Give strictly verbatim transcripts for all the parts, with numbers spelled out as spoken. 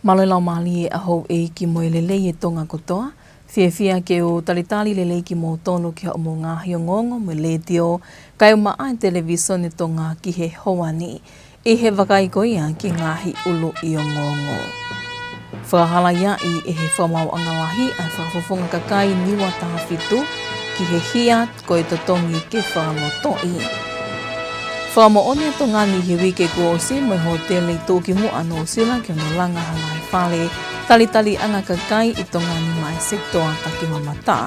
Mālō e laumālie ʻa houʻeiki mo e lelei ʻa Tonga kotoa. Fiefia ke u talitali lelei kimoutolu ki hoʻomou ngaahi ongoongo mei he letiō, kae ʻumaʻā e televīsone Tonga ki he houa ni. ʻI he vakai ko ia ki he ngaahi ʻuluʻi ongoongo. Fakahalaiaʻi ʻe he Fakamaauʻanga Lahi ʻa e Fakafofonga Kakai Niua Taha Fitu ki he hia ko e totongi ke fakalotoʻi. Fakamoʻoni ʻa Tonga ni he uike kuo ʻosi mo e hōtele ʻi Tuʻukimuʻa Nuʻusila ki hono langa ha ngaahi fale talitaliʻanga kakai ʻi Tonga ni maʻa e sekitoa takimamata.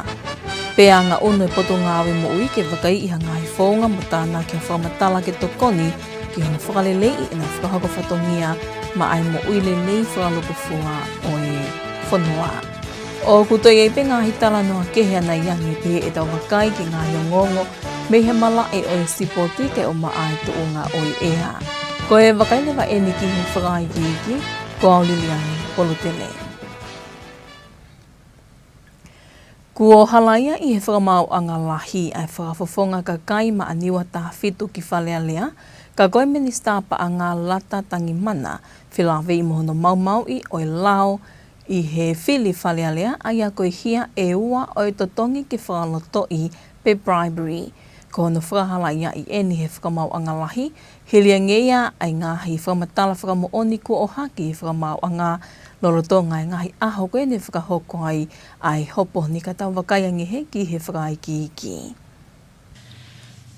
Pea ngaʻunu e Potungāue Moʻui ke vakaiʻi ha ngaahi founga mo tānaki ha fakamatala ke tokoni ki hono fakaleleiʻi ʻena fakahoko fatongia maʻa e moʻui lelei fakalūkufua ʻo e fonua. ʻOku toe ʻi ai pē ngaahi talanoa kehe ʻanai ange pē ʻetau vakai ki he ngaahi ongoongo mei he malaʻe ʻo e sipoti kae ʻumaʻā e tuʻunga ʻo e ʻea. Ko e vakai leva eni ki he fakaikiiki, ko au Liliani Polutele. Kuo halaiaʻi ʻe he Fakamaauʻanga Lahi ʻa e Fakafofonga Kakai maʻa Niua Taha Fitu ki Fale Alea, ka ko e Minisitā Paʻanga Lata Tangimana, felāveʻi mo hono maumauʻi ʻo e lao ʻi he fili Fale Alea, ʻa ia ko e hia ʻe ua ʻo e totongi ke fakalotoʻi pe bribery. Ko hono fakahalaiaʻi eni ʻe he Fakamaauʻanga Lahi, hili ange ia ʻa e ngaahi fakamatala fakamoʻoni kuo ʻohake ʻe he Fakamaauʻanga lolotonga e ngaahi ʻaho ko ē ne fakahoko ai ʻa e hopo ni, ka tau vakai ange heni ki he fakaikiiki.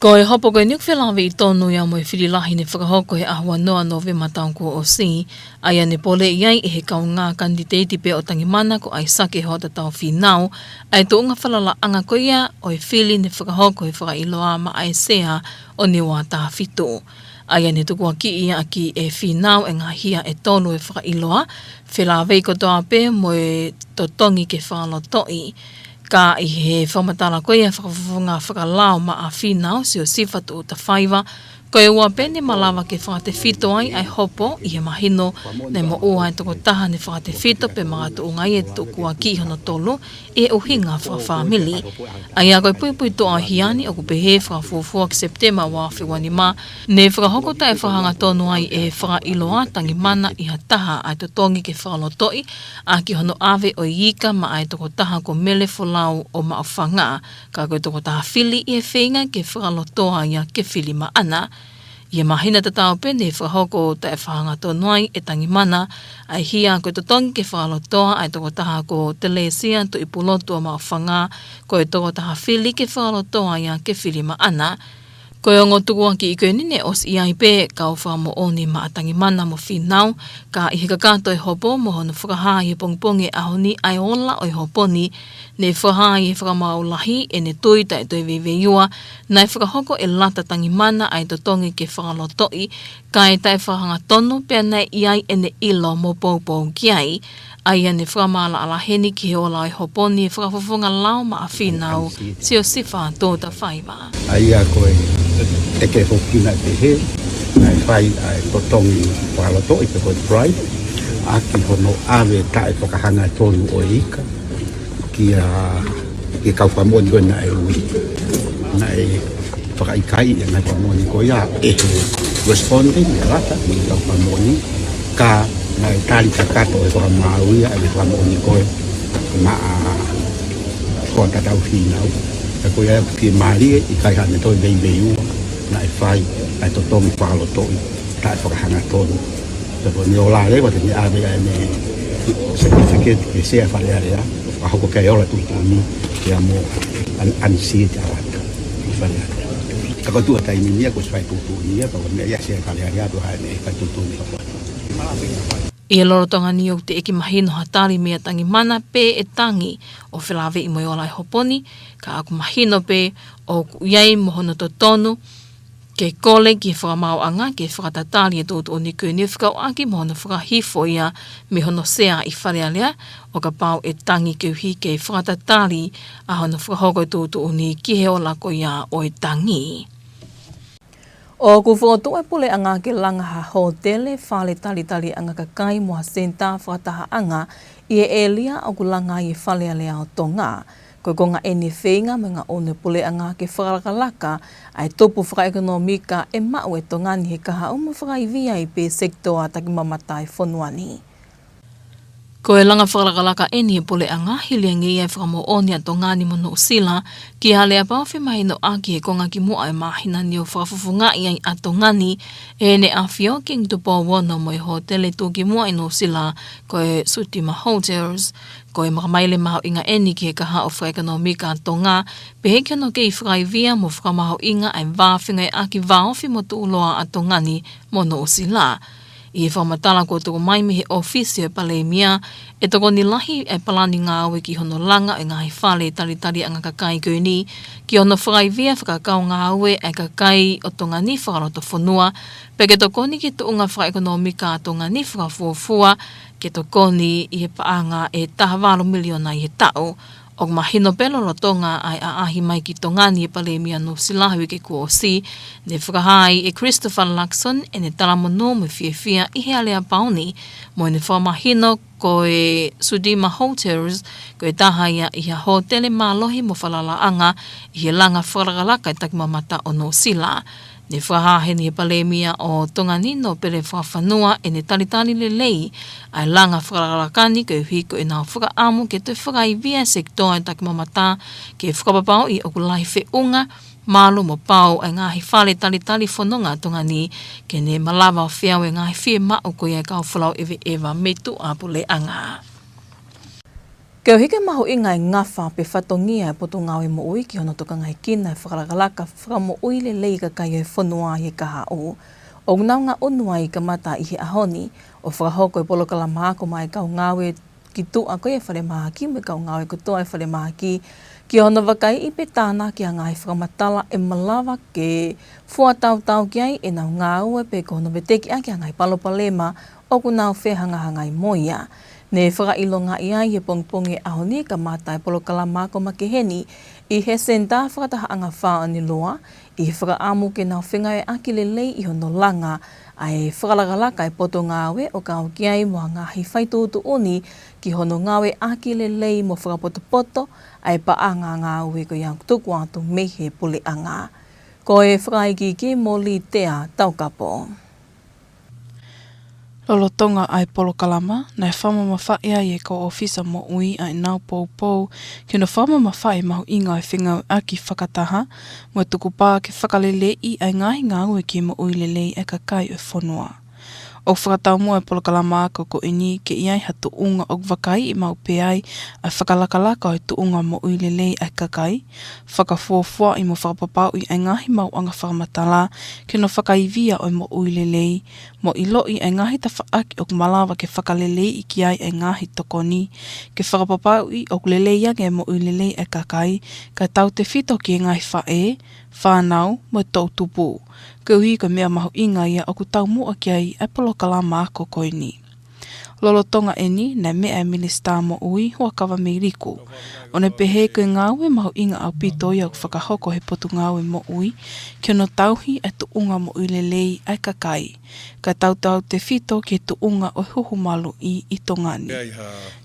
Ko e hopo ko eni ʻoku felāveʻi tonu ia mo e fili lahi ne fakahoko he ʻaho ua noa Nōvema taʻu kuo ʻosi, ʻa ia ne poleʻi ai ʻe he kaungā kanititeiti pē ʻo Tangimana ko ʻAisake Hoatatau Fīnau, ʻa e tuʻunga falalaʻanga ko ia ʻo e fili ne fakahoko he fakaʻiloa maʻa e sea ʻo Niua Taha Fitu. ʻA ia ne tukuakiʻi ʻaki ʻe Fīnau e ngaahi hia ʻe tolu ʻo e fakaʻiloa, felāveʻi kotoa pē mo e totongi ke fakalotoʻi. Ka ʻi he fakamatala ko ia ʻa e Fakafofonga Fakalao maʻa Fīnau, Siosifa Tuʻutafaiva, ko e ua pē ne malava ke fakatefito ai ʻa e hopo, ʻi he mahino naʻe moʻua e tokotaha ne fakatefito pea makatuʻunga ai e tukuakiʻi hono tolu ʻi he ʻuhinga fakafāmili. ʻA ia ko e puipuituʻa ʻo e hia ni ʻoku pehē fakafuofua ki Sepitema ua afe ua nima, ne fakahoko taʻefakahangatonu ai ʻe he fakaʻiloa Tangimana ʻi ha taha ʻa e totongi ke fakalotoʻi ʻaki hono ʻave ʻo e ika maʻa e tokotaha ko Mele Folau ʻo Maʻufanga, ka ko e tokotaha fili ʻi he feinga ke fakalotoa ia ke fili maʻana. ʻI he māhina tatau pē ne fakahoko taʻefakahangatonu ai ʻe Tangimana ʻa e hia ko e totongi ke fakalotoa ʻa e tokotaha ko Telesia Tuʻipulotu ʻo Maʻufanga, ko e tokotaha fili ke fakalotoa ia ke fili maʻana. Ko e ongo tukuakiʻi ko eni ne ʻosi ʻi ai pē kau fakamoʻoni maʻa Tangimana mo Fīnau, ka ʻi he kakato e hopo mo hono fakahā ʻi he pongipongi ʻo e ʻaho ni ʻa e ola ʻo e hopo ni, ne fakahā ʻe he Fakamaau Lahi ʻene tui taʻe toe veiveiua naʻe fakahoko ʻe Lata Tangimana ʻa e totongi ke fakalotoʻi, kae taʻefakahangatonu pea naʻe ʻi ai ʻene ʻilo mo poupou ki ai. ʻA ia ne fakamaʻalaʻala heni ki he ola ʻo e hopo ni ʻe he Fakafofonga Lao maʻa Fīnau, Siosifa Tuʻutafaiva. ʻA ia ko e ʻeke foki naʻe pehē, naʻe fai ʻa e totongi fakalotoʻi pe ko e bribe, ʻaki hono ʻave taʻefakahangatonu ʻo e ika kia, ki he kau fakamoʻoni ko ē naʻe ui. Naʻe fakaʻikaiʻi ʻa e ngaahi fakamoʻoni ko ia ʻe he respondent, ʻe Lata, mo e kau fakamoʻoni, ka naʻe tali kakato ʻe he Fakamaau ia ʻa e fakamoʻoni ko ē maʻa Hoatatau Fīnau. Ka ko ia ʻoku fiemālie, ʻikai haʻane toe veiveiua naʻe fai ʻa e totongi fakalotoʻi taʻefakahangatonu. Pea ko ʻene ola leva te ne ʻave ʻa ʻene certificate ki he sea Fale Alea, ka hoko ki ai e ola tuʻutuʻuni, pea mo un-, unseat ʻa Lata ʻi Fale Alea. Ka ko e tuʻu ʻa e taimi ni ia, kuo ʻosi fai tuʻutuʻuni ia, pea ko e meʻa ia sea Fale Alea, pea haʻane fai tuʻutuʻuni ka ko ʻi he lolotonga ni ʻoku teʻeki mahino ha tali meia Tangimana pe ʻe tangi ʻo felāveʻi mo e ola ʻo e hopo ni, ka ʻoku mahino pē ʻoku ʻi ai mo hono totonu ke kole ki he Fakamaauʻanga ke fakatatali e tuʻutuʻuni ko eni fekauʻaki mo hono fakahifo ia mei hono sea ʻi Fale Alea, ʻo kapau ʻe tangi koeʻuhi ke fakatatali ʻa hono fakahoko e tuʻutuʻuni ki he ola ko ia ʻo e tangi. ʻOku fokotuʻu e puleʻanga ke langa ha hōtele, fale talitaliʻanga kakai mo ha senitā fakatahaʻanga ʻi he ʻēlia ʻoku langa ai e Fale Alea ʻo Tonga. Ko e konga eni e feinga mo e ngaʻunu e puleʻanga ke fakalakalaka ʻa e tupu fakaʻekonōmika ʻe maʻu ʻe Tonga ni he kahaʻu mo fakaivia ai pē sekitoa takimamata ʻo e fonua ni. Ko e langa fakalakalaka ʻeni ʻa e puleʻanga, hili ange ia e fakamoʻoni ʻa Tonga ni mo Nuʻusila ki he aleapau, femahinoʻaki he konga kimuʻa e māhina ni ʻo fakafofongaʻi ai ʻa Tonga ni ʻe heʻene ʻAfio Kingi Tupou Ono mo e hōtele tuʻukimuʻa ʻi Nuʻusila, ko e Sutima Hotels. Ko e makamaile mahuʻinga ʻeni ki he kahaʻu fakaʻekonōmika ʻa Tonga, pehē ki hono kei fakaivia mo fakamahuʻingaʻi e vā fengāueʻaki vāofi mo tuʻuloa ʻa Tonga ni mo Nuʻusila. ʻI he fakamatala kuo tuku mai mei he ʻōfisi ʻo e Palēmia, ʻe tokoni lahi e palani ngāue ki hono langa e ngaahi fale talitaliʻanga kakai ko eni ki hono fakaivia fakakaungāue e kakai ʻo Tonga ni fakalotofonua, pea ke tokoni ki he tuʻunga fakaʻekonōmika ʻa Tonga ni fakafuofua, ke tokoni ʻi he paʻanga ʻe taha valu miliona ʻi he taʻu. ʻOku mahino pē lolotonga ʻa e ʻaʻahi mai ki Tonga ni ʻa e Palēmia Nuʻusila he uike kuo ʻosi, ne fakahā ai ʻe Christopher Luxon ʻene talamonū mo e fiefia ʻi he aleapau ni, mo ʻene fakamahino ko e Sutima Hotels ko e taha ia ʻi he hōtele mālohi mo falalaʻanga ʻi he langa fakalakalaka e takimamata ʻo Nuʻusila. Ne fakahā heni ʻe he Palēmia ʻo Tonga ni, Nōpele Fakafanua, ʻene talitali lelei ʻa e langa fakalakalaka ni, koeʻuhi ko ʻenau fakaʻamu ke toe fakaivia e sekitoa e takimamata ke fakapapauʻi ʻoku lahi feʻunga, malu mo pau e ngaahi fale talitali fononga ʻa Tonga ni, ke ne malava ʻo feau e ngaahi fiemaʻu ko ia e kau folau ʻeveʻeva mei tuʻa puleʻanga. Koeʻuhi ko e mahuʻinga e ngafa pe fatongia e Potungāue Moʻui ki hono tokangaekina e fakalakalaka fakamoʻui lelei e kakai ʻo e fonua ʻi he kahaʻu, ʻoku nau ngaʻunu ai kamata ʻi he ʻaho ni ʻo fakahoko e polokalama ako maʻa e kau ngāue ki tuʻa ko ia e falemahaki mo e kau ngāue kotoa e falemahaki, ki hono vakaiʻi pe tānaki ha ngaahi fakamatala ʻe malava ke fuatautau ki ai ʻenau ngāue pe ko hono vetekiʻaki ha ngaahi palopalema ʻoku nau fehangahangai mo ia. Ne fakaʻilongaʻi ai he pongipongi ʻo e ʻaho ni e kamata e polokalama ako makehe ni ʻi he Senitā Fakatahaʻanga Fā ʻo ʻIniloa, ʻi he fakaʻamu ke nau fengāueʻaki lelei ʻi hono langa ʻa e fakalakalaka e Potungāue, ʻo kau ki ai mo ha ngaahi faituʻutuʻuni ki hono ngāueʻaki lelei mo fakapotopoto ʻa e paʻanga ngāue ko ia ʻoku tuku atu mei he puleʻanga. Ko e fakaikiiki mo Litea Taukapo. Lolotonga ʻa e polokalama, naʻe fakamamafaʻi ai ʻe he kau ʻōfisa moʻui ʻa ʻenau poupou ki hono fakamamafaʻi e mahuʻinga ʻo e fengāueʻaki fakataha mo e tukupā ke fakaleleiʻi ʻa e ngaahi ngāue ki he moʻui lelei ʻa e kakai ʻo e fonua. ʻOku fakataumuʻa e polokalama ako ko eni ke ʻi ai ha tuʻunga ʻoku vakaiʻi maʻu pē ai ʻa e fakalakalaka ʻo e tuʻunga moʻui lelei ʻa e kakai, fakafuofuaʻi mo fakapapauʻi ʻa e ngaahi maʻuʻanga fakamatala ki hono fakaivia ʻo e moʻui lelei, mo ʻiloʻi ʻa e ngaahi tafaʻaki ʻoku malava ke fakaleleiʻi ki ai ʻa e ngaahi tokoni ke fakapapauʻi ʻoku lelei ange e moʻui lelei ʻa e kakai, kae tautefito ki he ngaahi faʻē, fānau mo e toʻutupu. Koeʻuhi ko e meʻa mahuʻinga ia ʻoku taumuʻa ki ai ʻa e polokalama ako ko eni. Lolotonga ʻeni, naʻe meʻa e Minisitā Moʻui, Huʻakavameiliku, ʻo ne pehē ko e ngāue mahuʻinga ʻaupito ia ʻoku fakahoko ʻe he Potungāue Moʻui ki hono tauhi ʻa e tuʻunga moʻui lelei ʻa e kakai, kae tautautefito ki he tuʻunga ʻo e huhu maluʻi ʻi Tonga ni.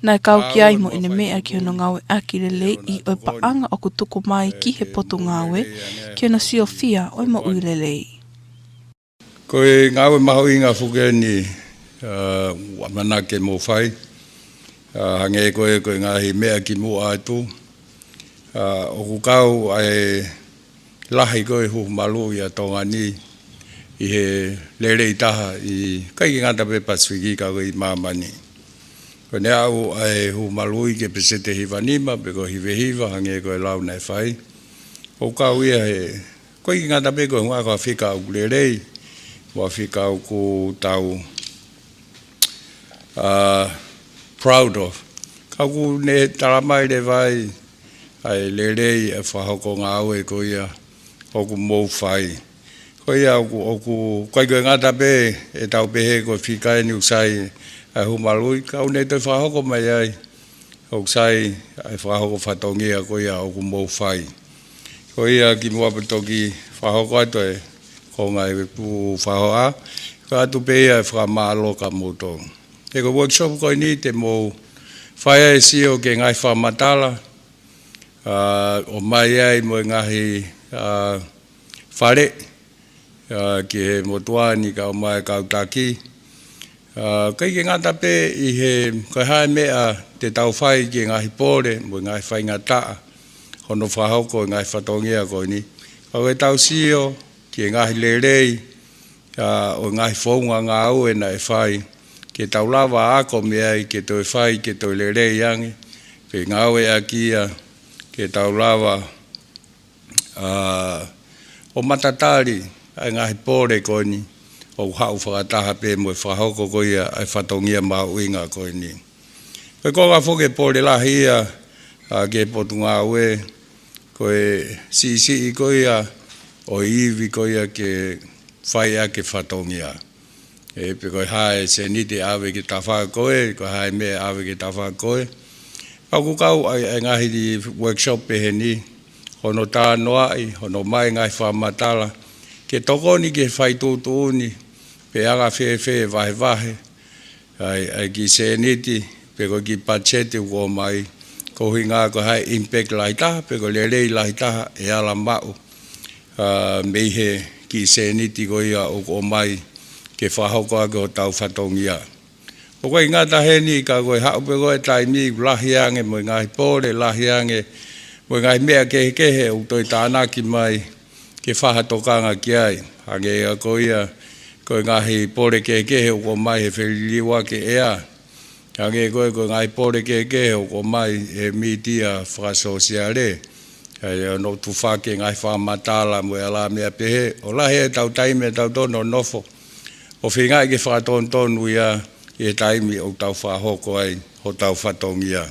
Naʻe kau ki ai mo ʻene meʻa ki hono ngāueʻaki leleiʻi ʻo e paʻanga ʻoku tuku mai ki he Potungāue ki hono siofia ʻo e moʻui lelei. Ko e ngāue mahuʻinga foki eni, ʻa, ʻoku ʻamanaki ke mou fai, ʻa, hangē ko e, ko e ngaahi meʻa kimuʻa atu, ʻa, ʻoku kau ʻa e lahi ko e huhu maluʻi ʻa Tonga ni ʻi he lelei taha ʻi, ʻikai ke ngata pē Pasifiki ka ko e ʻi māmani. Ko ʻene aʻu ʻa e huhu maluʻi ki he pēseti ʻe hiva nima pe ko e hiva hiva hangē ko e lau naʻe fai. ʻOku kau ia he, ʻikai ke ngata pē ko e hunga ko e Āfika ʻoku lelei, mo e Āfika ʻoku tau, ʻa, proud of. Ka ʻoku ne talamai leva ai ʻa e lelei e fakahoko ngāue ko ia ʻoku mou fai. Ko ia ʻoku, ʻoku ʻikai ko e ngata pē ʻetau pehē ko e fika eni ʻoku sai ʻa e huhu maluʻi, ka ʻoku ne toe fakahoko mai ai ʻoku sai ʻa e fakahoko fatongia ko ia ʻoku mou fai. Ko ia kimuʻa pea toki fakahoko atu e konga e pū fahoa, ko e ʻoatu pē ia e fakamālō kia moutolu. He ko e workshop ko eni te mou fai ai e sio ki he ngaahi fakamatala, ʻa, ʻomai ai mo e ngaahi, ʻa, fale, ʻa, ki he motuʻa ni kae ʻumaʻā e kau taki, ʻA, ʻikai ke ngata pē ʻi he, ko e hā e meʻa te tau fai ki he ngaahi pole, mo e ngaahi faingataʻa, hono fakahoko e ngaahi fatongia ko eni. Ka ko e tau sio ki he ngaahi lelei, ʻa, ʻo e ngaahi founga ngāue naʻe fai, ke tau lava ako mei ai, ke toe fai, ke toe lelei ange, pe ngāueʻaki ia, ke tau lava ʻa, ʻo matatali ʻa e ngaahi pole ko eni, ʻo haʻu fakataha pē mo e fakahoko ko ia ʻa e fatongia mahuʻinga ko eni. Ko e konga foki e pole lahi ia, ʻa, ki he Potungāue, ko e siʻisiʻi ko ia ʻo e ivi ko ia ke fai ʻaki e fatongia. ʻE, pe ko e hā e sēniti ʻave ki he tafaʻaki ko ē, ko e hā e meʻa ʻave ki he tafaʻaki ko ē. Ka ʻoku kau ai ʻa e ngaahi workshop pehē ni, hono talanoaʻi, hono ʻomai ngaahi fakamatala, ke tokoni ke fai tuʻutuʻuni, pe anga fēfē vahevahe ʻa e, ʻa e kiʻi sēniti, pe ko e kiʻi patiseti ʻoku ʻomai, ko e ʻuhinga ko e hā e impact lahi taha, pe ko e lelei lahi taha ʻe ala maʻu, ʻa, mei he kiʻi sēniti ko ia ʻoku ʻomai ke fakahoko ʻaki hotau fatongia. ʻOku ʻikai ngata heni ka ko e haʻu pē ko e taimi ʻoku lahi ange mo e ngaahi pole, lahi ange mo e ngaahi meʻa kehekehe ʻoku toe tānaki mai ke fai ha tokanga ki ai. Hangē ia ko ia, ko e ngaahi pole kehekehe ʻoku ʻomai he feliliuaki e ʻea. Hangē ko e, ko e ngaahi pole kehekehe ʻoku ʻomai he mītia fakasōsiale. ʻA ia ʻoku tufaki e ngaahi fakamatala mo e alā meʻa pehē. ʻOku lahi ʻetau taimi ʻoku tau tono nofo ʻo feingaʻi ke fakatonutonu ia ʻi he taimi ʻoku tau fakahoko ai hotau fatongia.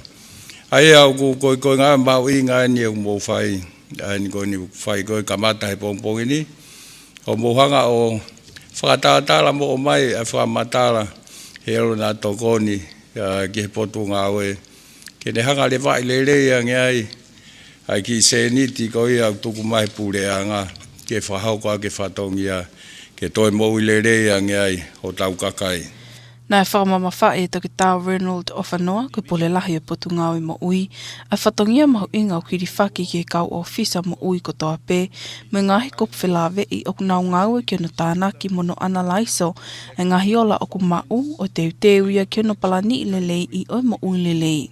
ʻA ia ʻoku ko e, ko e ngāue mahuʻinga eni ʻoku mou fai, ʻa eni ko eni fai ko e kamata he pongipongi ni. ʻOku mou hanga ʻo fakatātā mo ʻomai ʻa e fakamatala he ʻilo naʻa tokoni, ʻa, ki he Potungāue. Ke ne hanga ʻo levaʻi lelei ange ai ʻa e kiʻi sēniti ko ia ʻoku tuku mai he puleʻanga ke fakahoko ʻaki e fatongia, ke toe moʻui lelei ange ai hotau kakai. Naʻe fakamamafaʻi ʻe Toketā Ronald ʻOfanoa, ko e Pule Lahi ʻo e Potungāue Moʻui, ʻa e fatongia mahuʻinga ʻoku hilifaki ki he kau ʻōfisa moʻui kotoa pē, mo e ngaahi kupu felāveʻi ʻoku nau ngāue ki hono tānaki mo hono ʻanalaiso ʻa e ngaahi ola ʻoku maʻu, ʻo teuteu ia ki hono palaniʻi leleiʻi ʻo e moʻui lelei.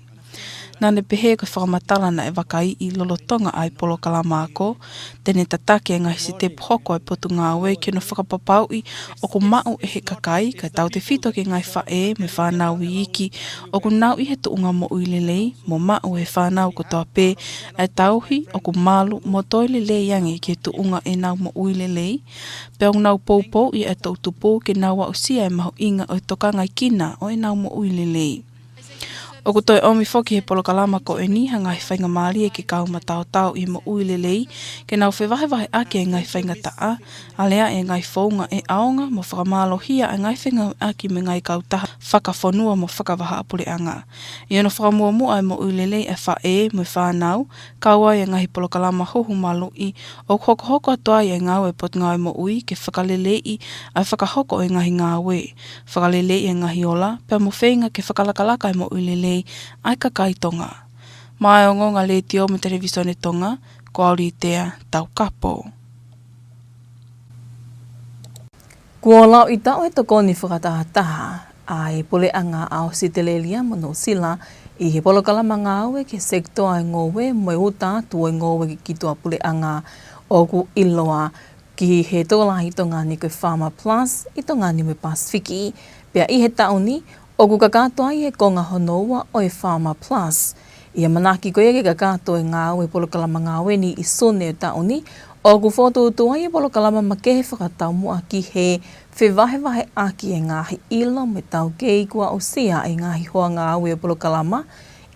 Naʻa ne pehē ko e fakamatala naʻe vakaiʻi lolotonga ʻa e polokalama ako, te ne tataki e ngaahi sitepu hoko ʻa e Potungāue ki hono fakapapauʻi ʻoku maʻu ʻe he kakai, kae tautefito ki he ngaahi faʻē mo e fānau iiki, ʻoku nau ʻi he tuʻunga moʻui lelei, mo maʻu ʻe he fānau kotoa pē ʻa e tauhi ʻoku malu mo toe lelei ange ki he tuʻunga ʻenau moʻui lelei, pea ʻoku nau poupouʻi ʻa e toʻutupu ke nau aʻusia e mahuʻinga ʻo e tokangaʻi kina ʻo ʻenau moʻui lelei. ʻOku toe ʻomi foki he polokalama ko eni ha ngaahi faingamālie ke kau mataotao ʻi he moʻui lelei, ke nau fevahevaheʻaki e ngaahi faingataʻa, aleaʻi e ngaahi founga ʻe ʻaonga mo fakamālohia e ngaahi fengāueʻaki mo e ngaahi kautaha fakafonua mo fakavahaʻapuleʻanga. ʻI hono fakamuʻomuʻa e moʻui lelei ʻa e faʻē mo e fānau, kau ai e ngaahi polokalama huhu maluʻi, ʻoku hokohoko atu ai e ngāue ʻa e Potungāue Moʻui ke fakaleleiʻi ʻa e fakahoko ʻo e ngaahi ngāue, fakaleleiʻi e ngaahi ola, pea mo feinga ke fakalakalaka e moʻui lelei ʻa e kakai Tonga. Maʻá e Ongoongo Letiō mo e Televisone Tonga, ko Aulitea Taukapo. Kuo lauʻi taʻu e tokoni fakatahataha ʻa e Puleʻanga ʻa ʻAositelēlia mo Nuʻusila ʻi he polokalama ngāue ki he sekitoa ʻo e ngoue mo e uta atu ʻo e ngoue ki tuʻapuleʻanga, ʻoku ʻiloa ki he tokolahi ʻi Tonga ni ko e Farmer Plus ʻi Tonga ni mo e Pasifiki. Pea ʻi he taʻu ni, ʻoku kakato ai e konga hono ua ʻo e Farmer Plus. ʻI he ʻamanaki ko ia ke kakato e ngāue ʻa e polokalama ngāue ni ʻi Sune ʻo e taʻu ni, ʻoku fokotuʻutuʻu ai e polokalama makehe fakataumuʻa ki he fevahevaheʻaki e ngaahi ʻilo mo e taukei kuo aʻusia ʻe he ngaahi hoa ngāue ʻo e polokalama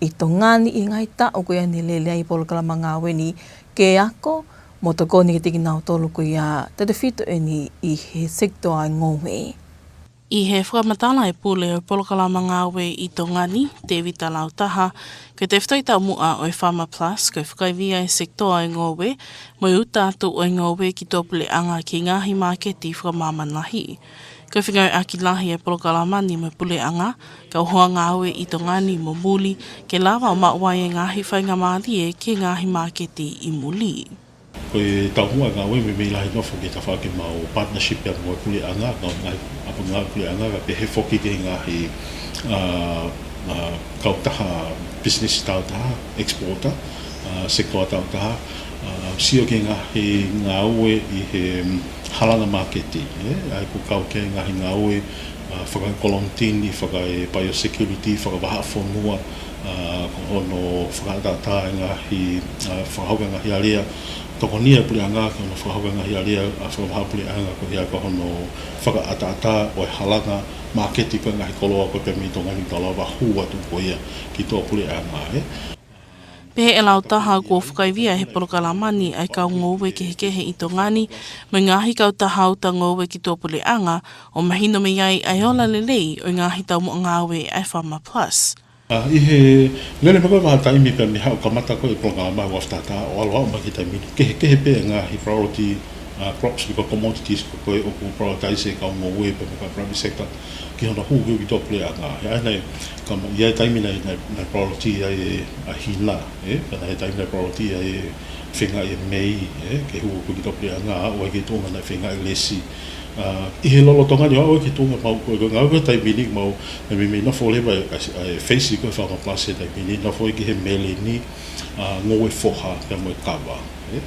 ʻi Tonga ni ʻi he ngaahi taʻu ko ia ne lele ai e polokalama ngāue ni, ke ako mo tokoni kiate kinautolu ko ia tautefito eni ʻi he sekitoa ʻo e ngoue. ʻI he fakamatala ʻa e Pule ʻo e Polokalama Ngāue ʻi Tonga ni, Tēvita Lautaha, ko e tefitoʻi taumuʻa ʻo e Farmer Plus, ko e fakaivia e sekitoa ʻo e ngoue, mo e uta atu ʻo e ngoue ki tuʻapuleʻanga ki he ngaahi māketi fakamāmani lahi. Ko e fengāueʻaki lahi e polokalama ni mo e puleʻanga, kau hoa ngāue ʻi Tonga ni mo muli, ke lava ʻo maʻu ai e ngaahi faingamālie ki he ngaahi māketi ʻi muli. Ko e taumuʻa e ngāue meimei lahi nofo ki he tafaʻaki ʻemau partnership ia mo e puleʻanga, ngaahi, ngaahi, ʻa, ngaahi puleʻanga, kae pehē foki ki he ngaahi, ʻa, ʻa, kautaha business tāutaha, exporter, ʻa, sekitoa tāutaha, ʻa, sio ki he ngaahi ngāue ʻi he, mm, halanga māketi, ē? ʻA ia ʻoku kau ki ai e ngaahi ngāue, ʻa, fakaekolonitini, fakaebiosecurity, fakavahaʻafonua, ʻa, ko hono fakaʻataʻatā e ngaahi, ʻa, fakahoko e ngaahi alea tokoni ʻa e puleʻanga, ko hono fakahoko e ngaahi alea, ʻa, fakavahaʻapuleʻanga, ko ia ko hono fakaʻataʻatā ʻo e halanga māketi ko e ngaahi koloa ko ē pē mei Tonga ni, tau lava hū atu ko ia ki tuʻapuleʻanga, ē? Pehē ʻe Lautaha kuo fakaivia ʻe he polokalama ni ʻa e kau ngoue kehekehe ʻi Tonga ni, mo e ngaahi kautaha uta ngoue ki tuʻapuleʻanga, ʻo mahino mei ai ʻa e ola lelei ʻo e ngaahi taumuʻa ngāue ʻa e Farmer Plus. ʻA, ʻi he lele mai ko ē vahaʻa taimi pea mei he haʻu kamata ko ē e polokalama ʻo e Afi Taha, ʻo ʻalu ʻo aʻu mai ki he taimi ni, kehekehe pē e ngaahi priority, ʻa, crops pe ko e commodities ko ē ʻoku prioritize ʻe he kau ngoue pea mo e kau private sector ki hono hū ki tuʻapuleʻanga. He ʻa ia naʻe, ka mo ia e taimi naʻe, naʻe, naʻe priority ai e, ʻa, hina, ē? Pea naʻe taimi naʻe priority ai e feinga e mei, ē? Ke hū ko ē ki tuʻapuleʻanga, ʻo aʻu ki he tuʻunga naʻe feinga e lesi. ʻA, ʻi he lolotonga ni, ʻo aʻu ki he tuʻunga mau ko ē, ko e ngāue ko ē he taimi ni, mau, ʻa, meimei nofo leva e, ʻa, e phase ko ē Farmer Plus he taimi ni, nofo ai ki he meleni, ʻa, ngoue foha, pea mo e kava, ē?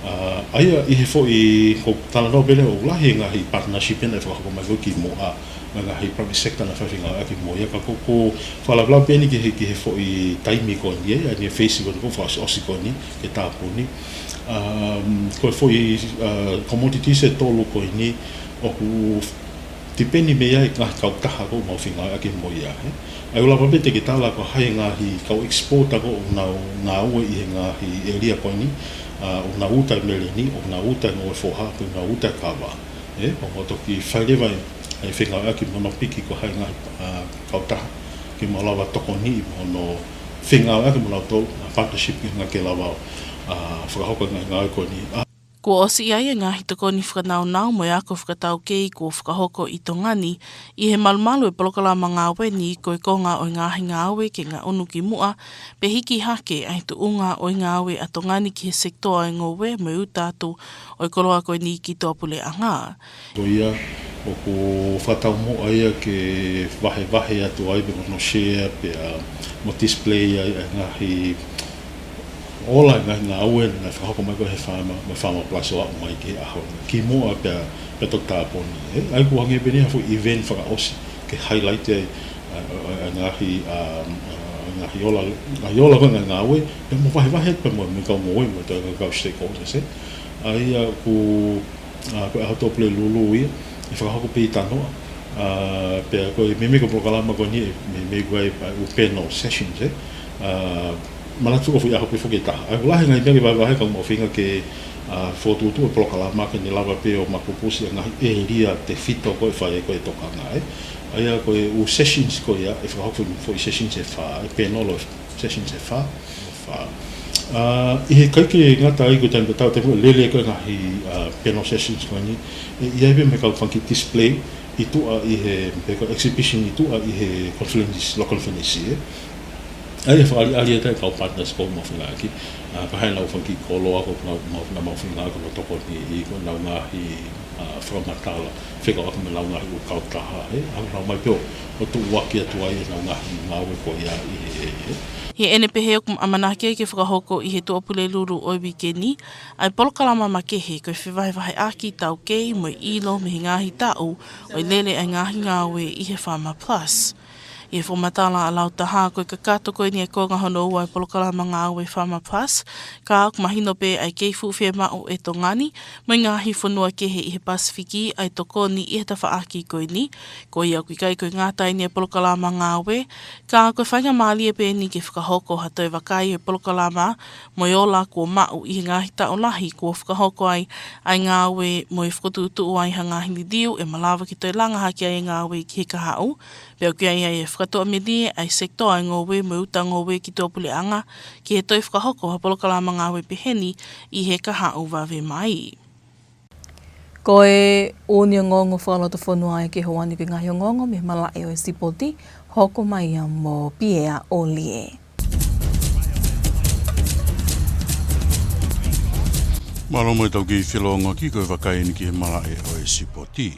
ʻA, ʻa ia ʻi he foʻi, ko e talanoa pē ʻoku lahi e ngaahi partnership ʻe naʻe fakahoko mai ko ē kimuʻa, mo e ngaahi private sector naʻe fai feinga ʻaki mo ia, ka ko, ko e fakalavelave pē eni ki he, ki he foʻi taimi ko eni, ē, ʻa eni e phase ko eni ʻoku fakaʻosiʻosi ko eni, ke tāpuni. Um, ko e foʻi, ʻa, commodities ʻe tolu ko eni, ʻoku tipeni mei ai e ngaahi kautaha ʻoku mau feinga ʻaki mo ia, ē. ʻA ia ʻoku lava pē te ke tala ko hai e ngaahi kau exporter ʻoku nau ngāue ʻi he ngaahi ʻēlia ko eni, ʻa, ʻoku nau uta e meleni, ʻoku nau uta e ngoue foha, ʻoku nau uta e kava, ē, ʻo mau toki fai leva e, e feinga ʻaki mo hono piki ko hai e ngaahi, ʻa, kautaha ke mau lava tokoniʻi mo hono feinga ʻaki mo nautolu, ʻa, partnership ki he ngaahi ke lava, ʻa, fakahoko e ngaahi ngāue ko eni. ʻA, Kuo ʻosi ʻi ai e ngaahi tokoni fakanaunau mo e ako fakataukei kuo fakahoko ʻi Tonga ni, ʻi he malumalu e polokalama ngāue ni ko e konga ʻo e ngaahi ngāue ke ngaʻunu kimuʻa, pe hiki hake ʻa e tuʻunga ʻo e ngāue ʻa Tonga ni ki he sekitoa ʻo e ngoue mo e uta atu ʻo e koloa ko eni ki tuʻapuleʻanga. Ko ia, ʻoku fakataumuʻa ia ke vahevahe atu ai pē mo hono share, pea mo display ai e ngaahi ola e ngaahi ngāue naʻe fakahoko mai ko ē he Farmer, mo e Farmer Plus ʻo aʻu mai ki he ʻaho ni. Kimuʻa pea, pea toki tāpuni, ē? ʻA ia ʻoku hangē pē eni ha foʻi event fakaʻosi ke highlight ai, ʻa, ʻa, ʻa, ʻa e ngaahi, ʻa, ʻa, ngaahi ola, ngaahi ola ko ē e ngaahi ngāue, pea mo vahevahe pē mo, mo e kau ngoue, mo e kau stakeholders, ē? ʻA ia ʻoku ʻA, ko e ʻaho Tuʻapulelulu ia, ʻe fakahoko pē ʻi Tanoa. ʻA, pea ko e meimei ko e polokalama ko eni, ʻe meimei ko e, ʻa, ʻū panel sessions, ē. ʻA, manatu ko e foʻi ʻaho pē foki ʻe taha. ʻA, ʻoku lahi e ngaahi meʻa ke vahevahe ka mau feinga ke, ʻa, fokotuʻutuʻu e polokalama ke ne lava pē ʻo makupusi e ngaahi ʻēlia tefito ko ē ʻe fai ai ko ē e tokanga, ē. ʻA ia ko e ʻū sessions ko ia, ʻe fakahoko foʻi sessions ʻe fā, e panel ʻo e sessions ʻe fā, ʻe fā. ʻA, ʻi he ʻikai ke ngata ai ko e taimi tatau, taimi ʻoku lele ko ē e ngaahi, ʻa, panel sessions ko eni, ʻe ʻi ai pē mo e kau fanga kiʻi display ʻi tuʻa ʻi he, pe ko e exhibition ʻi tuʻa ʻi he conference, law conference, ē. ʻA ia ʻe fakaʻaliʻali atu e kau partners ʻoku mau feinga ʻaki, ʻa, ka ʻi ai haʻanau fanga kiʻi koloa ʻoku mau, mau, mau feinga ʻaki hono tokoniʻi, ko ʻenau ngaahi ʻa, fakamatala fekauʻaki mo ʻenau ngaahi ʻū kautaha, ē, ʻa, ʻoku nau ō mai pē ʻo, ʻo tuʻuaki atu ai ʻenau ngaahi ngāue ko ia ʻi he, ē, ē. ʻI heʻene pehē ʻoku ʻamanaki ke fakahoko ʻi he Tuʻapulelulu ʻo e uike ni ʻa e polokalama makehe ko e fevahevaheʻaki taukei mo e ʻilo mei he ngaahi taʻu ʻo e lele ʻa e ngaahi ngāue ʻi he Farmer Plus. ʻI he fakamatala ʻa Lautaha, ko e kakato ko eni e konga hono ua e polokalama ngāue Farmer Plus, ka ʻoku mahino pē ʻa e kei fuʻu fiemaʻu ʻe Tonga ni mo e ngaahi fonua kehe ʻi he Pasifiki ʻa e tokoni ʻi he tafaʻaki ko eni. Ko ia ʻoku ʻikai ko e ngata eni e polokalama ngāue, ka ko e faingamālie pē eni ke fakahoko ha toe vakai e polokalama mo e ola kuo maʻu ʻi he ngaahi taʻu lahi kuo fakahoko ai ʻa e ngāue mo e fokotuʻutuʻu ai ha ngaahi liliu ʻe malava ke toe langa hake ai e ngāue ki he kahaʻu, pea ʻoku ʻi ai e fakatuʻamelie ʻa e sekitoa ʻo e ngoue mo e uta ngoue ki tuʻapuleʻanga, ki he toe fakahoko ha polokalama ngāue peheni ʻi he kahaʻu vave mai. Ko e ʻū ongoongo fakalotofonua ia ke hoko atu ki he ngaahi ongoongo mei he malaʻe ʻo e sipoti, hoko mai ia mo Piea ʻOlie. Mālō mo e tau kei felongoaki, ko e vakai eni ki he malaʻe ʻo e sipoti.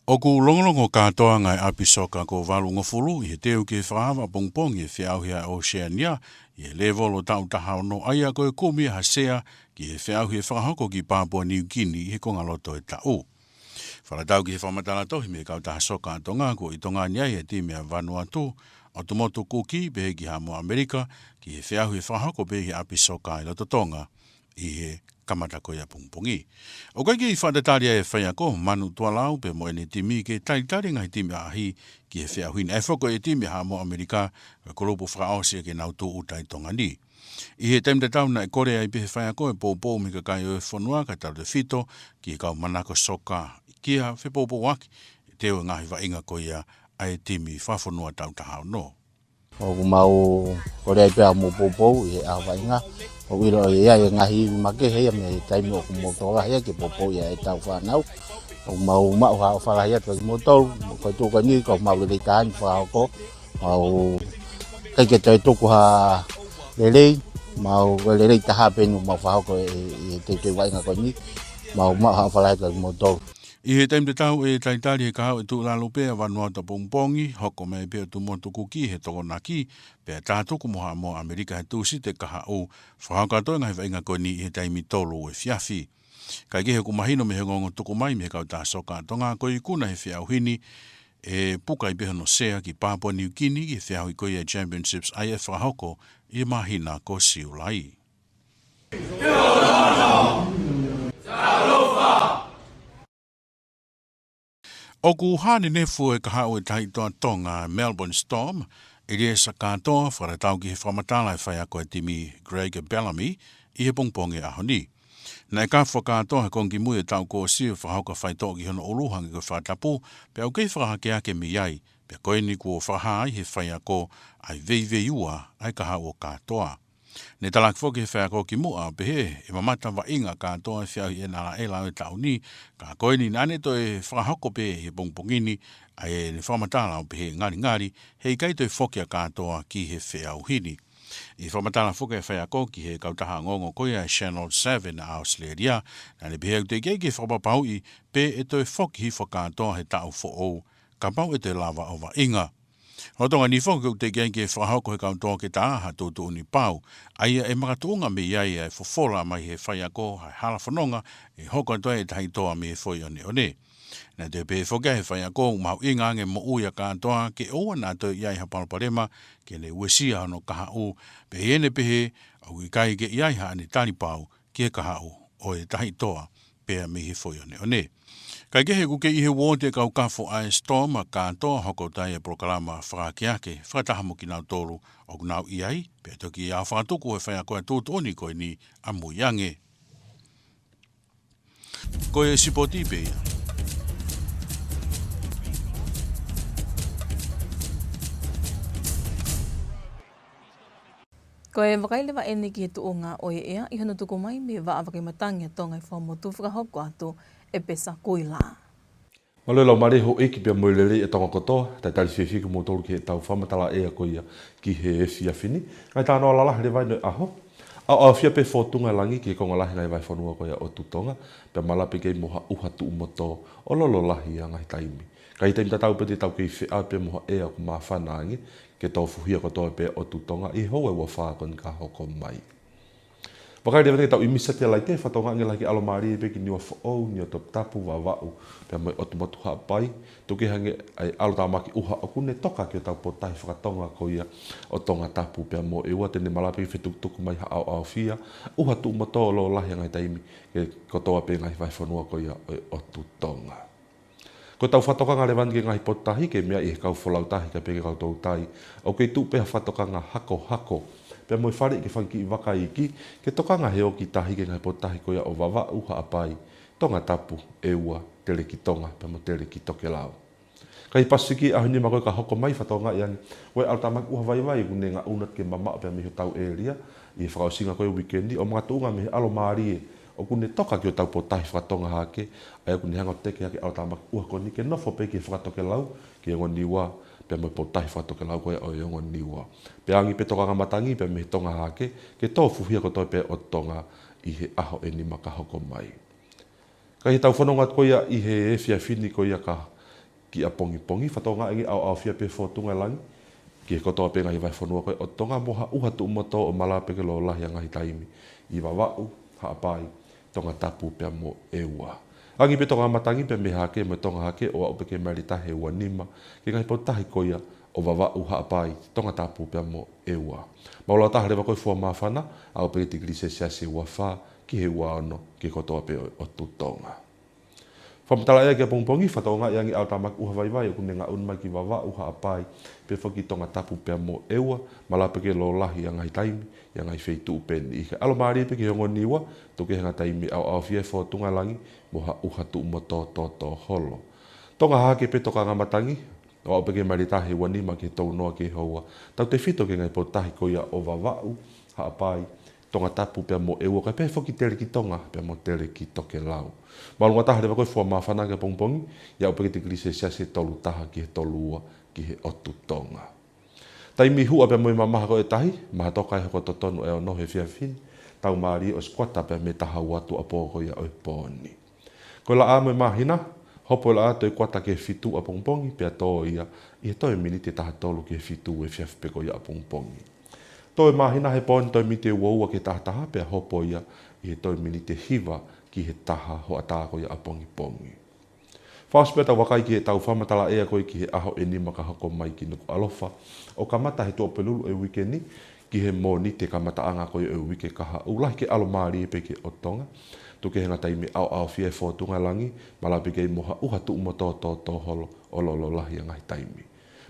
ʻOku longolongo kātoanga e ʻapi soka ko valungofulu ʻi he teu ki he fakaava pongipongi e feʻauhi ʻa Oceania ʻi he lēvolo taʻu taha ono, ʻa ia ko e kumi ʻa ha sea ki he feʻauhi ʻe fakahoko ki Papua New Guinea ʻi he kongaloto e taʻu. Fakatatau ki he fakamatala tohi mei he kautaha soka ʻa Tonga, kuo ʻi Tonga ni ai e timi ʻa Vanuatu, ʻOtu Motu Kuki, pehē ki Haʻamoa ʻAmelika, ki he feʻauhi ʻe fakahoko pē ʻi he ʻapi soka ʻi loto Tonga ʻi he kamata ko ia pongipongi. ʻOku ʻikai ke fakatatali ʻa e faiako Manu Tualau pea mo ʻene timi ke talitali e ngaahi timi ʻaʻahi ki he feʻauhi ni, ʻa ia foki ko e timi ʻa Haʻamoa ʻAmelika, ko e kulupu fakaʻosi ke nau tūʻuta ʻi Tonga ni. ʻI he taimi tatau naʻe kole ai pē he faiako e poupou mei he kakai ʻo e fonua kae tautefito ki he kau manako soka, ki ha fepoupouaki e teu e ngaahi vaʻinga ko ia ʻa e timi fakafonua taʻu taha ono. ʻOku mau kole ai pē ʻa e mau poupou ʻi he ʻaho vaʻinga. ʻOku ʻilo ʻe ʻi ai e ngaahi ivi makehe ia mei he taimi ʻoku mau tokolahi ai ke poupou ʻi ai ʻetau fānau. ʻOku mau maʻu ha ʻofa lahi atu kiate kimoutolu, ko e tuʻu ko eni ko e mau lelei taha ni fakahoko. Mau ʻikai ke toe tuku ha lelei, mau ko e lelei taha pē eni mau fakahoko ʻi he teuteu vaʻinga ko eni. Mau maʻu ha ʻofa lahi atu kiate kimoutolu. ʻI he taimi tatau ʻe talitali he kahaʻu ʻe tuʻu lalo pē ʻa Vanuatu ʻapongipongi, hoko mai pē ʻOtu Motu Kuki he Tokonaki, pea tā tuku mo Haʻamoa ʻAmelika he Tūsite kahaʻu, fakahoko atu e ngaahi vaʻinga ko eni ʻi he taimi tolu ʻo e efiafi. Kae kehe ʻoku mahino mei he ongoongo tuku mai mei he kautaha soka ʻa Tonga ko e ikuna he feʻauhi ni ʻe puka ai pē hono sea ki Papua New Guinea ki he feʻauhi ko ia e Championships ʻa ia ʻe fakahoko ʻi he māhina ko Siulai. ʻOku hā nenefu e kahaʻu e tahitoa Tonga, Melbourne Storm, ʻEliesa Katoa, fakatatau ki he fakamatala e faiako e timi, Craig Bellamy, ʻi he pongipongi ʻo e ʻaho ni. Naʻe kafo ʻa Katoa he konga kimui e taʻu kuo ʻosi ʻo fakahoko ha faitoʻo ki hono ʻulu hangē ko e fakatapu, pea ʻoku kei fakahakeake mei ai, pea ko eni kuo fakahā ai he faiako ʻa e veiveiua ʻa e kahaʻu ʻo Katoa. Naʻe talaki foki he faiako kimuʻa ʻo pehē ʻe mamata vaʻinga ʻa Katoa he feʻauhi ʻe nala ʻe lau e taʻu ni, ka ko eni naʻa ne toe fakahoko pē he pongipongi ni, ʻa ia naʻe fakamatala ʻo pehē ngalingali he ʻikai toe foki ʻa Katoa ki he feʻauhi ni. ʻI he fakamatala foki e faiako ki he kautaha ongoongo ko ia e Channel Seven ʻa ʻAositelēlia, naʻa ne pehē ʻoku teʻeki ai ke fakapapauʻi pe ʻe toe foki hifo ʻa Katoa he taʻu foʻou, kapau ʻe toe lava ʻo vaʻinga. Lolotonga ni foki ʻoku teʻeki ai ke fakahoko he kau toketā ha tuʻutuʻuni pau, ʻa ia ʻe makatuʻunga mei ai ʻa e fofola mai he faiako ha hala fononga ʻe hoko atu ai e tahitoa mei he foʻi ʻoneʻone. Naʻe toe pehē foki ʻe he faiako ʻoku mahuʻinga ange e moʻui ʻa Katoa ke ʻoua naʻa toe ʻi ai ha palopalema ke ne uesia hono kahaʻu, pea ʻi heʻene pehē ʻoku ʻikai ke ʻi ai haʻane tali pau ki he kahaʻu ʻo e tahitoa pea mei he foʻi ʻoneʻone. Kae kehe ʻoku kei ʻi he uooti e kau kafo ʻa e Storm ʻa Katoa, hoko atu ai e polokalama fakahakeake fakataha mo kinautolu ʻoku nau ʻi ai, pea toki ʻi ai e fakatuku ʻe he faiako e tuʻutuʻuni ko eni ʻamui ange. Ko e sipoti pē ia. Ko e vakai leva eni ki he tuʻunga ʻo e ʻea ʻi hono tuku mai mei he Vaʻa Vakai Matangi ʻa Tonga ʻi Fuaʻamotu, fakahoko atu ʻe Pesa Kuila. Mālō e laumālie houʻeiki pea mo e lelei ʻa Tonga kotoa, talitali fiefia kimoutolu ki heʻetau fakamatala ʻea ko ia ki he efiafi ni. Ngaahi talanoa lalahi leva eni ʻo e ʻaho. ʻAoʻaofia pē fōtunga e langi ki he konga lahi e ngaahi vahefonua ko ia ʻo ʻOtu Tonga, pea malape kei mo ha ʻuha tuʻumotu ʻo lolo lahi ʻa e ngaahi taimi. Ka ʻi he taimi tatau pē te tau kei feʻao pē mo ha ʻea ʻoku māfana ange ke tofuhia kotoa pē ʻOtu Tonga ʻi he houa ʻe ua fā ko eni ka hoko mai. Vakai leva eni ki heʻetau ʻimisi satelaite, fakatokangaʻi ange lahi ki he ʻalomālie pē ki Niuafoʻou, Niuatoputapu, Vavaʻu, pea mo e ʻOtu Motu Haʻapai, tuku kehe ange ʻa e ʻalotāmaki ʻuha ʻoku ne toka ki hotau potutahi fakatonga ko ia ʻo Tongatapu, pea mo ʻEua te ne malape ke fetukutuku mai ha ʻaoʻaofia ʻuha tuʻumotu ʻo lolo lahi ʻa e ngaahi taimi ki he kotoa pē ngaahi vahefonua ko ia ʻo e ʻOtu Tonga. Ko ʻetau fakatokanga leva eni ki he ngaahi potutahi ke meaʻi ʻe he kau folau tahi kae pehē ki he kau toutai, ʻoku kei tuʻu pē ha fakatokanga hakohako pea mo e faleʻi ke fanga kiʻi vaka iiki ke tokanga he oki tahi ki he ngaahi potutahi ko ia ʻo Vavaʻu, Haʻapai, Tongatapu, ʻEua, Telekitonga pea mo Telekitokelau. Ka ʻi he Pasifiki ʻaho ni, ma ko e ka hoko mai, fakatokangaʻi ange ko e ʻalotāmaki ʻuha vaivai ʻoku ne ngaʻunu atu ke mamaʻo pea mei hotau ʻēlia ʻi he fakaʻosinga ko ia e uike ni, ʻo makatuʻunga mei he ʻalomālie ʻoku ne toka ki hotau potutahi fakatonga hake, ʻa ia ʻoku ne hanga ʻo teke hake e ʻalotāmaki ʻuha ko eni ke nofo pē ki he fakatokelau, ki he ongo Niua, pea mo e potutahi fakatokelau ko ia ʻo e ongo Niua. Pea angi pē tokanga matangi pea mei he Tonga hake ke tofuhia kotoa pē ʻOtu Tonga ʻi he ʻaho ʻe nima ka hoko mai. Ka ʻi heʻetau fononga atu ko ia ʻi he efiafi ni ko ia ka ki ʻapongipongi, fakatokangaʻi ange ʻaoʻaofia pē fōtunga e langi ki he kotoa pē ngaahi vahefonua ko ia ʻo Tonga mo ha ʻuha tuʻumotu ʻo malape ke lōlahi ʻa e ngaahi taimi ʻi Vavaʻu, Haʻapai, Tongatapu pea mo ʻEua. Angi pē tokanga matangi pea mei hake mo Tonga hake ʻo aʻu pē ki he maile tahi ʻe ua nima ki he ngaahi potutahi ko ia ʻo Vavaʻu, Haʻapai, Tongatapu pea mo ʻEua. Mālōlō taha leva ko e fua māfana, aʻu pē ki he tikilī selesiasi ʻe ua fā ki he ua ono ki he kotoa pē ʻo, ʻo ʻOtu Tonga. Fakamatala ʻea ki ʻapongipongi, fakatokangaʻi ange ʻaotamaki ʻuha vaivai ʻoku ne ngaʻunu mai ki Vavaʻu, Haʻapai, pea foki Tongatapu pea mo ʻEua, malape ke lōlahi ʻa e ngaahi taimi ʻi he ngaahi feituʻu pē ni. ʻIkai, ʻalomālie pē ki he ongo Niua, tuku kehe ngaahi taimi ʻaoʻaofia e fōtunga e langi mo ha ʻuha tuʻumotu tōtō holo. Tonga hake pē tokanga matangi, ʻo aʻu pē ki he maile tahi ʻe ua nima ki he tolu noa ki he houa, tautefito ki he ngaahi potutahi ko ia ʻo Vavaʻu, Haʻapai, Tongatapu pea mo ʻEua, kae pehē foki Tele-ki-Tonga pea mo Tele-ki-Tokelau. Māʻolunga taha leva ko e fua māfana ki ʻapongipongi, ʻo aʻu pē ki he tikilī selesiasi ʻe tolu taha ki he tolu ua ki he ʻOtu Tonga. Taimi huʻa pea mo e mamaha ko e tahi, maha toka e hoko totonu ʻe ono he efiafi ni, tau mālie ʻosi kuata pea mei he taha ua tuʻuapō ko ia ʻo e pō ni. Ko e laʻā mo e māhina, hopo e laʻā toe kuata ki he fitu ʻapongipongi, pea tō ia ʻi he toe miniti ʻe taha tolu ki he fitu he efiafi pē ko ia ʻapongipongi. Tō e māhina he pō ni toe miniti ʻe ua ua ki he taha taha, pea hopo ia ʻi he toe miniti ʻe hiva ki he taha hoʻatā ko ia ʻapongipongi. Fakaʻosi pea tau vakai ki heʻetau fakamatala ʻea ko ia ki he ʻaho ʻe nima ka hoko mai ki Nukuʻalofa, ʻo kamata he Tuʻapulelulu ʻo e uike ni, ki he Mōnite kamataʻanga ko ia ʻo e uike kahaʻu, lahi ke ʻalomālie pē ki ʻOtu Tonga. Tuku kehe ngaahi taimi ʻaoʻaofia e fōtunga e langi, malape ke mo ha ʻuha tuʻumotu tōtō holo ʻo lōlahi ʻa e ngaahi taimi.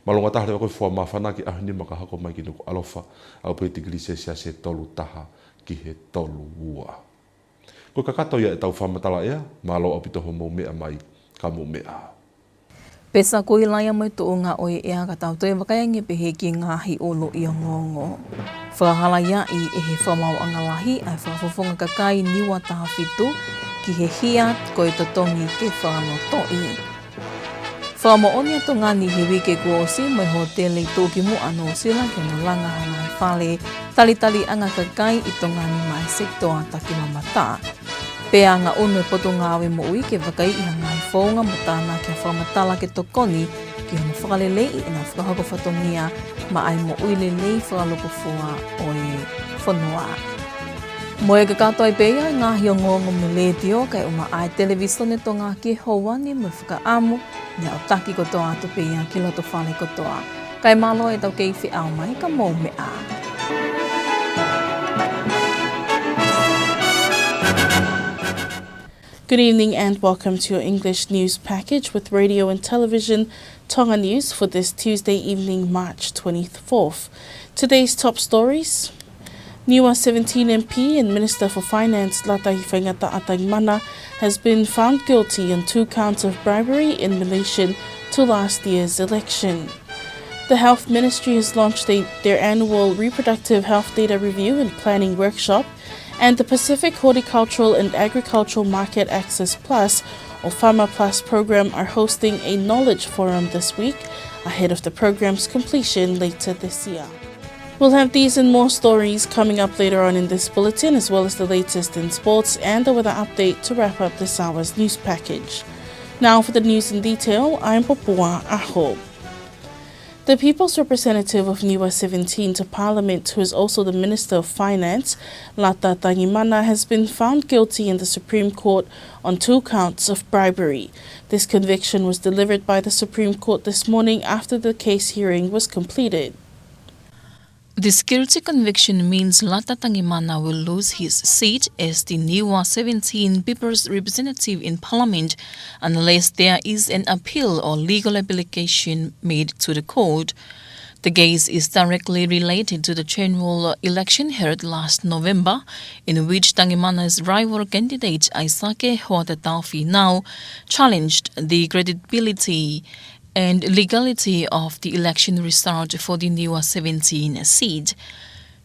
Māʻolunga taha leva ko e fua māfana ki he ʻaho ʻe nima ka hoko mai ki Nukuʻalofa, aʻu pē ki he tikilī selesiasi ʻe tolu taha ki he tolu ua. Ko e kakato ia ʻetau fakamatala ʻea, mālō ʻaupito hoʻomou meʻa mai, ka mou meʻa ā. Pea sa kui laia mo e tuʻunga ʻo e ʻea, ka tau toe vakai ange pē ki he ngaahi ʻuluʻi ongoongo. Fakahalaia ʻe he fakamaauʻanga lahi ʻa e fakafofonga kakai Niua taha fitu ki he hia ko e totongi ke fakalotoʻi. Fakamoʻoni ʻa Tonga ni he uike kuo ʻosi mo e hōtele ʻi Tūkimuʻa, Nuʻusila, ke nau langa ha ngaahi fale talitaliʻanga kakai ʻi Tonga ni maʻa e sekitoa takimamata. Pea ngaʻunu e Potungāue Moʻui ke vakaiʻi ha ngaahi founga mo tānaki ha fakamatala ke tokoni ki hono fakaleleiʻi ʻenau fakahoko fatongia maʻá e moʻui lelei fakalūkufua ʻo e fonua. Mo e kakato ai pē ia e ngaahi ongoongo mei he Letiō kae ʻumaʻā e Televīsone Tonga ki he houa ni, mo e fakaʻamu ne aʻutaki kotoa atu pē ia ki loto fale kotoa. Kae mālō ʻetau kei feʻao mai, ka mou meʻa ā. Good evening and welcome to your English news package with Radio and Television Tonga News for this Tuesday evening, March twenty-fourth. Today's top stories. Niua seventeen M P and Minister for Finance, Lata Hifikepunye Tangimana, has been found guilty on two counts of bribery in relation to last year's election. The Health Ministry has launched a, their annual reproductive health data review and planning workshop, and the Pacific Horticultural and Agricultural Market Access Plus, or Farmer Plus program, are hosting a knowledge forum this week ahead of the program's completion later this year. We'll have these and more stories coming up later on in this bulletin, as well as the latest in sports and the weather update to wrap up this hour's news package. Now for the news in detail, I'm Popua ʻAho. The People's Representative of Niua seventeen to Parliament, who is also the Minister of Finance, Lata Tangimana, has been found guilty in the Supreme Court on two counts of bribery. This conviction was delivered by the Supreme Court this morning after the case hearing was completed. This guilty conviction means Lata Tangimana will lose his seat as the Niua seventeen People's Representative in Parliament unless there is an appeal or legal application made to the court. The case is directly related to the general election held last November, in which Tangimana's rival candidate Aisake Hoata Taufi-Nau challenged the credibility and legality of the election result for the Niua seventeen seat.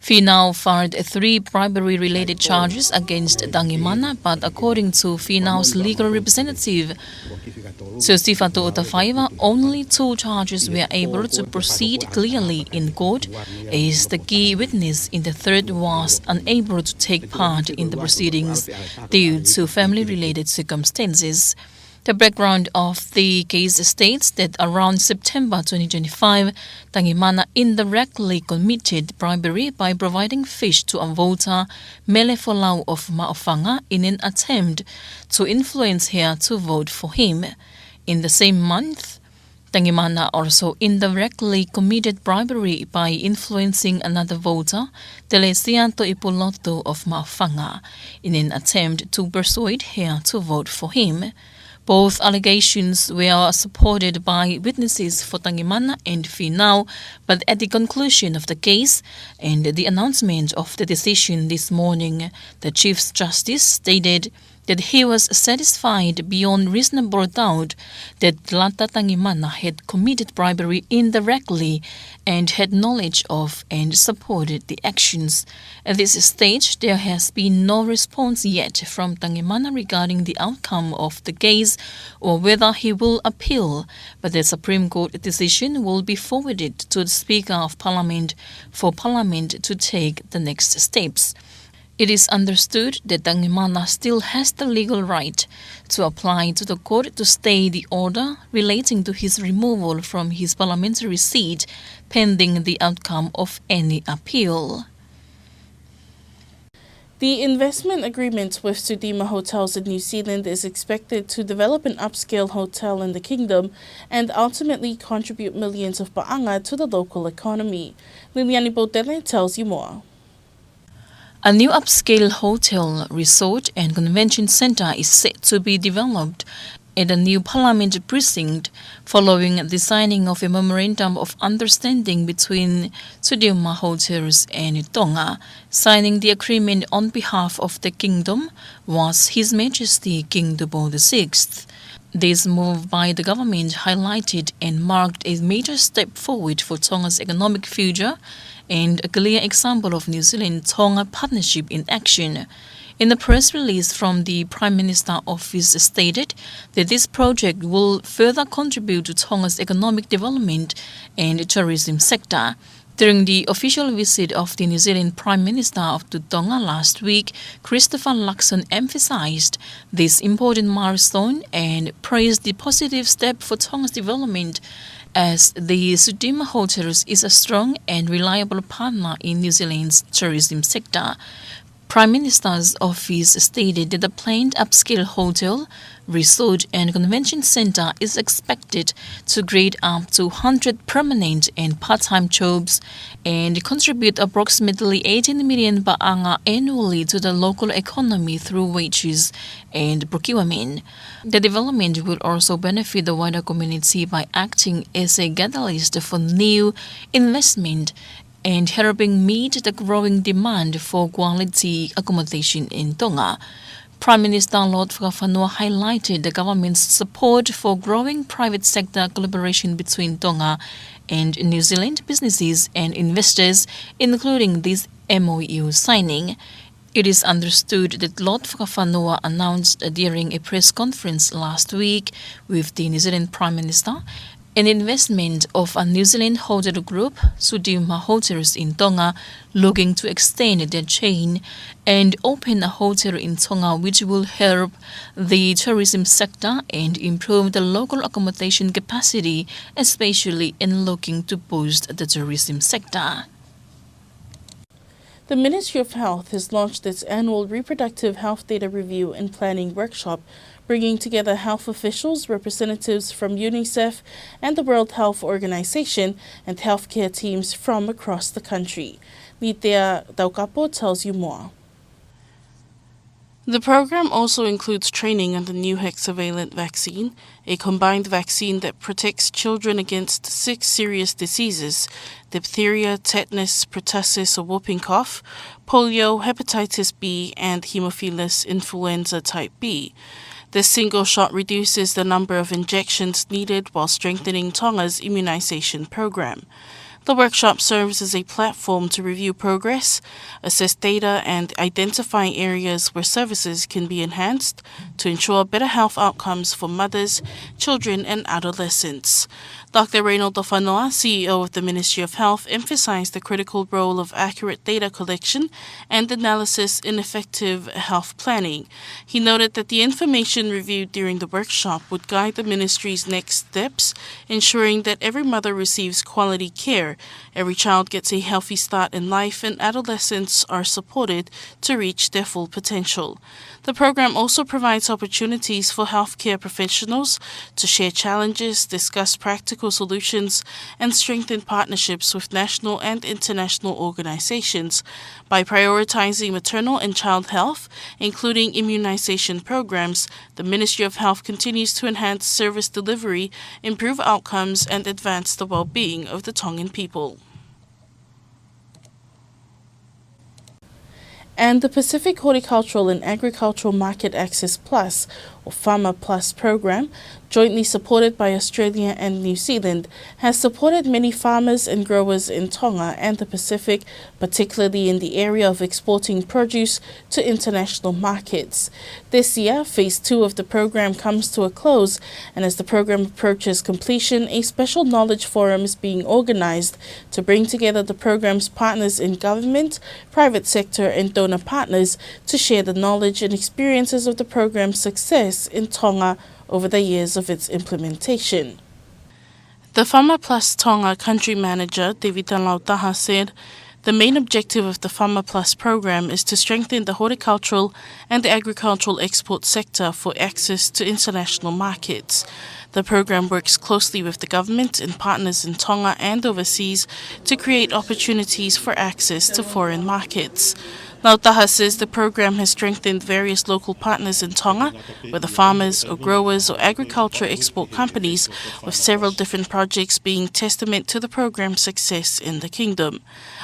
Finau filed three bribery-related charges against Tangimana, but according to Finau's legal representative, Siosifa Tuʻutafaiva, only two charges were able to proceed clearly in court, as the key witness in the third was unable to take part in the proceedings due to family-related circumstances. The background of the case states that around September twenty twenty-five, Tangimana indirectly committed bribery by providing fish to a voter, Mele Folau of Maʻufanga, in an attempt to influence her to vote for him. In the same month, Tangimana also indirectly committed bribery by influencing another voter, Telesia Toʻipulotu of Maʻufanga, in an attempt to persuade her to vote for him. Both allegations were supported by witnesses for Tangimana and Finau, but at the conclusion of the case and the announcement of the decision this morning, the Chief Justice stated that he was satisfied beyond reasonable doubt that Lata Tangimana had committed bribery indirectly and had knowledge of and supported the actions. At this stage, there has been no response yet from Tangimana regarding the outcome of the case or whether he will appeal, but the Supreme Court decision will be forwarded to the Speaker of Parliament for Parliament to take the next steps. It is understood that Tangimana still has the legal right to apply to the court to stay the order relating to his removal from his parliamentary seat, pending the outcome of any appeal. The investment agreement with Sudima Hotels in New Zealand is expected to develop an upscale hotel in the kingdom and ultimately contribute millions of paʻanga to the local economy. Liliani Potele tells you more. A new upscale hotel, resort and convention centre is set to be developed at a new Parliament precinct following the signing of a memorandum of understanding between Sudima Hotels and Tonga. Signing the agreement on behalf of the Kingdom was His Majesty King Tupou the sixth. This move by the government highlighted and marked a major step forward for Tonga's economic future and a clear example of New Zealand-Tonga partnership in action. In the press release from the Prime Minister Office stated that this project will further contribute to Tonga's economic development and tourism sector. During the official visit of the New Zealand Prime Minister of to Tonga last week, Christopher Luxon emphasized this important milestone and praised the positive step for Tonga's development, as the Sudima Hotels is a strong and reliable partner in New Zealand's tourism sector. Prime Minister's Office stated that the planned upscale hotel, resort and convention centre is expected to create up to hundred permanent and part-time jobs and contribute approximately eighteen million paʻanga annually to the local economy through wages and procurement. The development will also benefit the wider community by acting as a catalyst for new investment and helping meet the growing demand for quality accommodation in Tonga. Prime Minister Lord Fakafanua highlighted the government's support for growing private sector collaboration between Tonga and New Zealand businesses and investors, including this M O U signing. It is understood that Lord Fakafanua announced during a press conference last week with the New Zealand Prime Minister an investment of a New Zealand hotel group, Sudima Hotels in Tonga, looking to extend their chain and open a hotel in Tonga, which will help the tourism sector and improve the local accommodation capacity, especially in looking to boost the tourism sector. The Ministry of Health has launched its annual Reproductive Health Data Review and Planning Workshop, bringing together health officials, representatives from UNICEF and the World Health Organization, and healthcare teams from across the country. Nitea Taukapo tells you more. The program also includes training on the new hexavalent vaccine, a combined vaccine that protects children against six serious diseases: diphtheria, tetanus, pertussis or whooping cough, polio, hepatitis B, and Haemophilus influenza type B. This single shot reduces the number of injections needed while strengthening Tonga's immunization program. The workshop serves as a platform to review progress, assess data, and identify areas where services can be enhanced to ensure better health outcomes for mothers, children, and adolescents. Doctor Raynold Tofanoa, C E O of the Ministry of Health, emphasized the critical role of accurate data collection and analysis in effective health planning. He noted that the information reviewed during the workshop would guide the ministry's next steps, ensuring that every mother receives quality care, every child gets a healthy start in life, and adolescents are supported to reach their full potential. The program also provides opportunities for healthcare professionals to share challenges, discuss practical solutions, and strengthen partnerships with national and international organizations. By prioritizing maternal and child health, including immunization programs, the Ministry of Health continues to enhance service delivery, improve outcomes, and advance the well-being of the Tongan people. And the Pacific Horticultural and Agricultural Market Access Plus, or Farmer Plus program, jointly supported by Australia and New Zealand, has supported many farmers and growers in Tonga and the Pacific, particularly in the area of exporting produce to international markets. This year, phase two of the program comes to a close, and as the program approaches completion, a special knowledge forum is being organized to bring together the program's partners in government, private sector, and donor partners to share the knowledge and experiences of the program's success in Tonga over the years of its implementation. The Farmer Plus Tonga Country Manager, Tevita Lautaha, said the main objective of the Farmer Plus program is to strengthen the horticultural and the agricultural export sector for access to international markets. The program works closely with the government and partners in Tonga and overseas to create opportunities for access to foreign markets. Lautaha says the program has strengthened various local partners in Tonga, whether farmers or growers or agriculture export companies, with several different projects being testament to the program's success in the kingdom.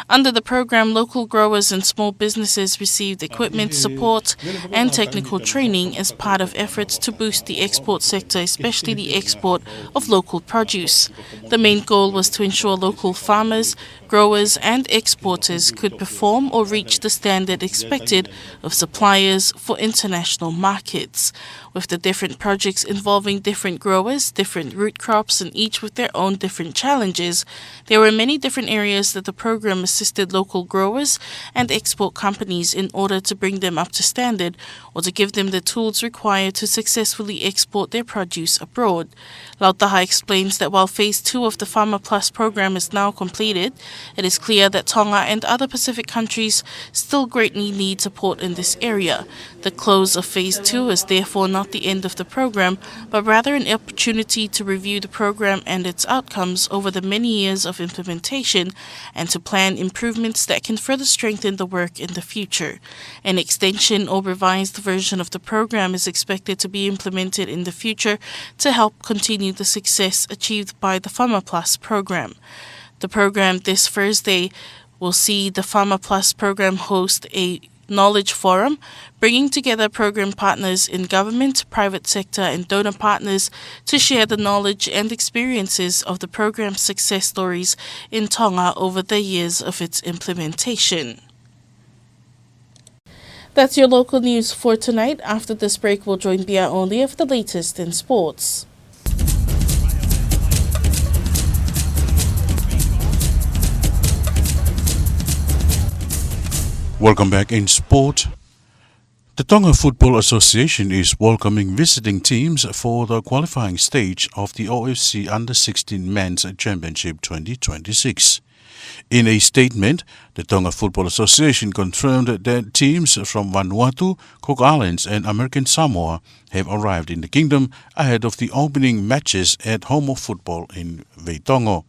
Under the program, local growers and small businesses received equipment support and technical training as part of efforts to boost the export sector, especially the export of local produce. The main goal was to ensure local farmers, growers, and exporters could perform or reach the standard expected of suppliers for international markets. With the different projects involving different growers, different root crops, and each with their own different challenges, there were many different areas that the program assisted local growers and export companies in order to bring them up to standard or to give them the tools required to successfully export their produce abroad. Lautaha explains that while phase two of the Farmer Plus program is now completed, it is clear that Tonga and other Pacific countries still greatly need support in this area. The close of phase two is therefore not the end of the program, but rather an opportunity to review the program and its outcomes over the many years of implementation and to plan improvements that can further strengthen the work in the future. An extension or revised version of the program is expected to be implemented in the future to help continue the success achieved by the Farmer Plus program. The program this Thursday will see the Farmer Plus program host a knowledge forum, bringing together program partners in government, private sector, and donor partners to share the knowledge and experiences of the program's success stories in Tonga over the years of its implementation. That's your local news for tonight. After this break, we'll join Pia O'Leary for the latest in sports. Welcome back in sport. The Tonga Football Association is welcoming visiting teams for the qualifying stage of the O F C Under sixteen Men's Championship twenty twenty-six. In a statement, the Tonga Football Association confirmed that teams from Vanuatu, Cook Islands, and American Samoa have arrived in the kingdom ahead of the opening matches at Home of Football in Veitongo.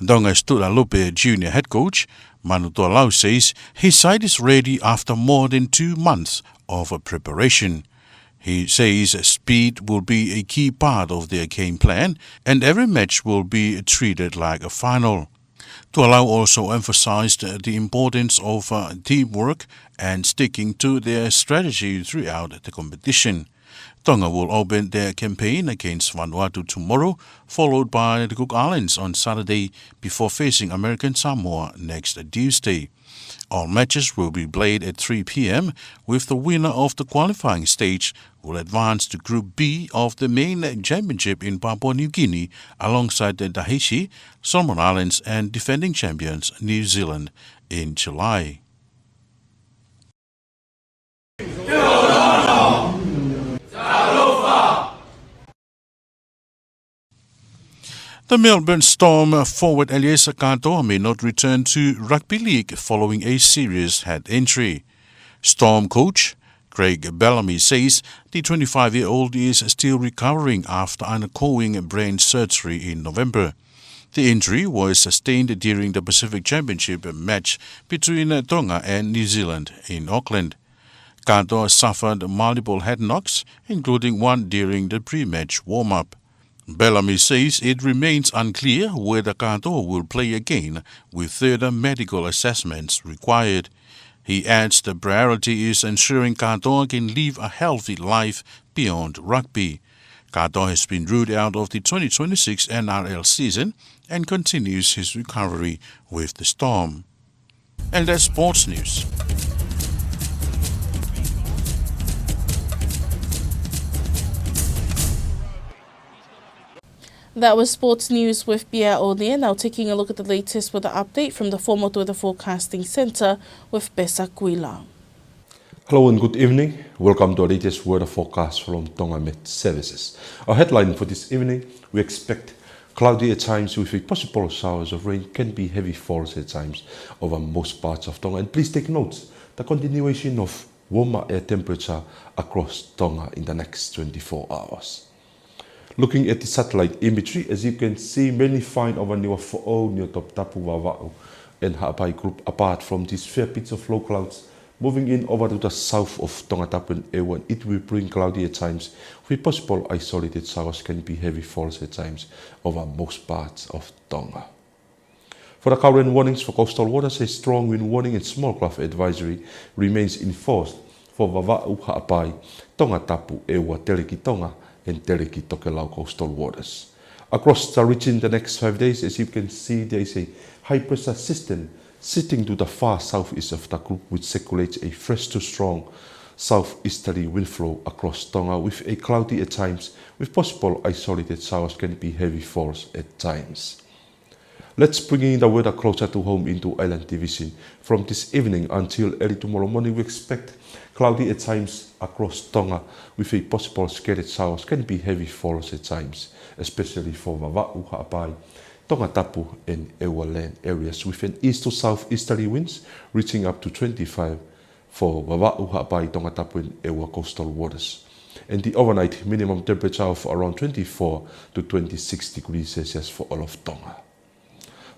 Tonga's Tuʻilalupe Junior head coach, Manu Tuʻilalau, says his side is ready after more than two months of preparation. He says speed will be a key part of their game plan and every match will be treated like a final. Tuʻilalau also emphasized the importance of, uh, teamwork and sticking to their strategy throughout the competition. Tonga will open their campaign against Vanuatu tomorrow, followed by the Cook Islands on Saturday before facing American Samoa next Tuesday. All matches will be played at three p.m., with the winner of the qualifying stage will advance to Group B of the main championship in Papua New Guinea alongside the Tahiti, Solomon Islands and defending champions New Zealand in July. The Melbourne Storm forward Eliesa Katoa may not return to rugby league following a serious head injury. Storm coach Craig Bellamy says the twenty-five-year-old is still recovering after undergoing brain surgery in November. The injury was sustained during the Pacific Championship match between Tonga and New Zealand in Auckland. Katoa suffered multiple head knocks, including one during the pre-match warm-up. Bellamy says it remains unclear whether Katoa will play again, with further medical assessments required. He adds the priority is ensuring Katoa can live a healthy life beyond rugby. Katoa has been ruled out of the twenty twenty-six N R L season and continues his recovery with the Storm. And that's sports news. That was sports news with Pia O'Neill. Now taking a look at the latest weather update from the Four Motu Weather Forecasting Centre with Pesa Kuila. Hello and good evening. Welcome to our latest weather forecast from Tonga Met Services. Our headline for this evening, we expect cloudy at times with a possible showers of rain, can be heavy falls at times over most parts of Tonga. And please take note, the continuation of warmer air temperature across Tonga in the next twenty-four hours. Looking at the satellite imagery, as you can see, mainly fine over Niuafoʻou, Niuatoputapu, Vavaʻu, and Haʻapai group, apart from these fair bits of low clouds moving in over to the south of Tongatapu and ʻEua, it will bring cloudy at times with possible isolated showers, can be heavy falls at times over most parts of Tonga. For the current warnings for coastal waters, a strong wind warning and small craft advisory remains in force for Vavaʻu, Haʻapai, Tongatapu, ʻEua, Telekitonga, and Telekitokelau coastal waters. Across the region the next five days, as you can see, there is a high pressure system sitting to the far southeast of the group, which circulates a fresh to strong southeasterly wind flow across Tonga with a cloudy at times, with possible isolated showers, can be heavy falls at times. Let's bring in the weather closer to home into Island Division. From this evening until early tomorrow morning, we expect cloudy at times across Tonga with a possible scattered showers, can be heavy falls at times, especially for Vavaʻu, Haʻapai, Tongatapu and ʻEua land areas, with an east to southeasterly winds reaching up to twenty-five for Vavaʻu, Haʻapai, Tongatapu and ʻEua coastal waters. And the overnight minimum temperature of around twenty-four to twenty-six degrees Celsius for all of Tonga.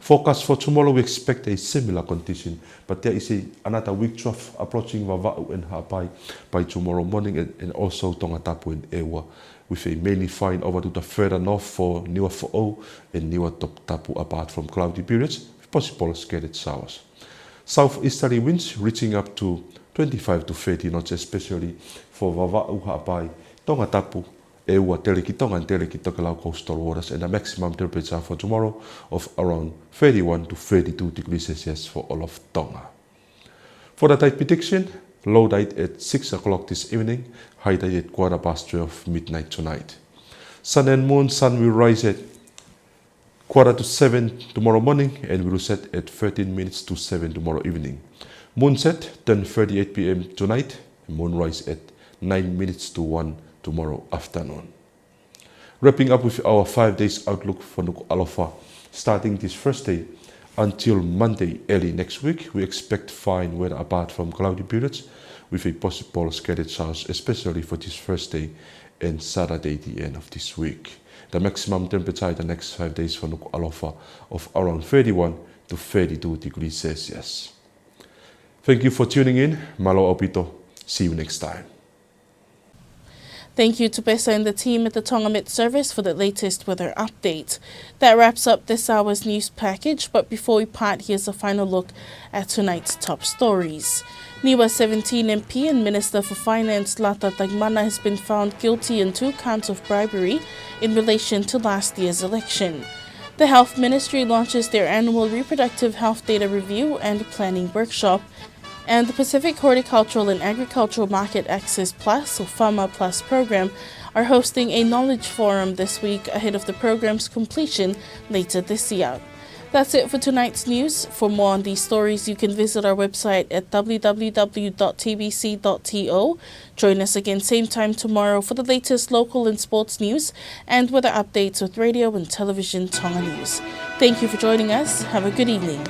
Forecast for tomorrow, we expect a similar condition, but there is a, another weak trough approaching Vavaʻu and Haʻapai by tomorrow morning, and, and also Tongatapu and ʻEua, with a mainly fine over to the further north for Niuafoʻou and Niuatoputapu, apart from cloudy periods with possible scattered showers. Southeasterly winds reaching up to twenty-five to thirty knots, especially for Vavaʻu, Haʻapai, Tongatapu, ʻEua, Telekitonga and Telekitokelau coastal waters, and a maximum temperature for tomorrow of around thirty-one to thirty-two degrees Celsius for all of Tonga. For the tide prediction, low tide at six o'clock this evening, high tide at quarter past twelve midnight tonight. Sun and moon, sun will rise at quarter to seven tomorrow morning and will set at thirteen minutes to seven tomorrow evening. Moonset, ten thirty-eight p.m. tonight, moonrise at nine minutes to one tomorrow afternoon. Wrapping up with our five days outlook for Nukuʻalofa, starting this Thursday until Monday early next week, we expect fine weather apart from cloudy periods with a possible scattered showers, especially for this Thursday and Saturday, the end of this week. The maximum temperature in the next five days for Nukuʻalofa of around thirty-one to thirty-two degrees Celsius. Thank you for tuning in. Mālō ʻaupito. See you next time. Thank you to Pesa and the team at the Tonga Met Service for the latest weather update. That wraps up this hour's news package, but before we part, here's a final look at tonight's top stories. Niua seventeen M P and Minister for Finance Lata Taimana has been found guilty in two counts of bribery in relation to last year's election. The Health Ministry launches their annual reproductive health data review and planning workshop. And the Pacific Horticultural and Agricultural Market Access Plus, or FAMA Plus program, are hosting a knowledge forum this week ahead of the program's completion later this year. That's it for tonight's news. For more on these stories, you can visit our website at W W W dot T B C dot T O. Join us again same time tomorrow for the latest local and sports news and weather updates with Radio and Television Tonga News. Thank you for joining us. Have a good evening.